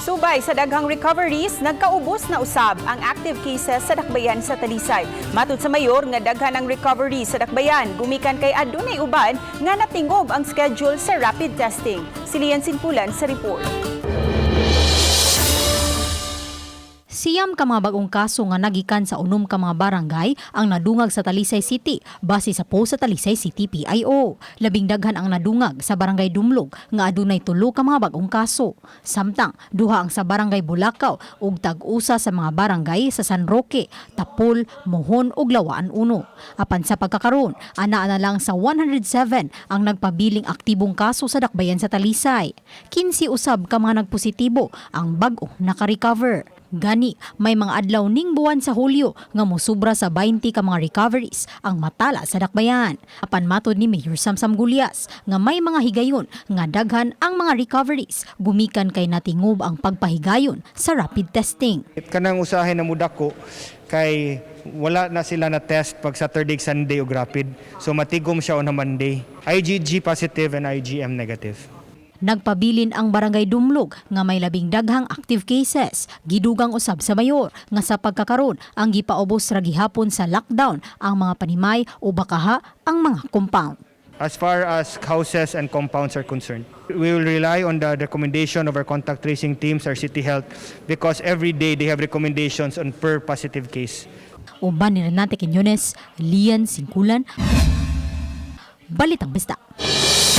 Subay sa daghang recoveries, nagkaubos na usab ang active cases sa Dakbayan sa Talisay. Matud sa mayor nga daghan ang recovery sa Dakbayan, gumikan kay adunay uban nga natingob ang schedule sa rapid testing. Si Lian Sinpulan sa report. 9 ka mga bagong kaso nga nagikan sa 6 ka mga barangay ang nadungag sa Talisay City base sa post sa Talisay City PIO. Labing daghan ang nadungag sa Barangay Dumlog nga adunay 3 ka mga bagong kaso. Samtang 2 ang sa Barangay Bulacau ug tag-usa sa mga barangay sa San Roque, Tapul, Mohon ug Lawaan Uno. Apan sa pagkakaron, anaa na lang sa 107 ang nagpabiling aktibong kaso sa Dakbayan sa Talisay. 15 usab ka mga nagpositibo ang bag-o naka-recover. Gani, may mga adlaw ning buwan sa Hulyo nga mosubra sa 20 ka mga recoveries ang matala sa Dakbayan. Apan matod ni Mayor Samsam Gullas nga may mga higayon nga daghan ang mga recoveries gumikan kay natingob ang pagpahigayon sa rapid testing. Kanang usahay na mudako kay wala na sila na test pag Saturday, Sunday ug rapid. So matigom siya on a Monday. IgG positive and IgM negative. Nagpabilin ang Barangay Dumlog nga may labing daghang active cases. Gidugang usab sa mayor nga sa pagkakaron ang gipaubos ra gihapon sa lockdown ang mga panimay o bakaha ang mga compound. As far as houses and compounds are concerned, we will rely on the recommendation of our contact tracing teams, our city health, because every day they have recommendations on per positive case. Uban ni Renate Quiñones, Lian Singkulan, Balitang Bista.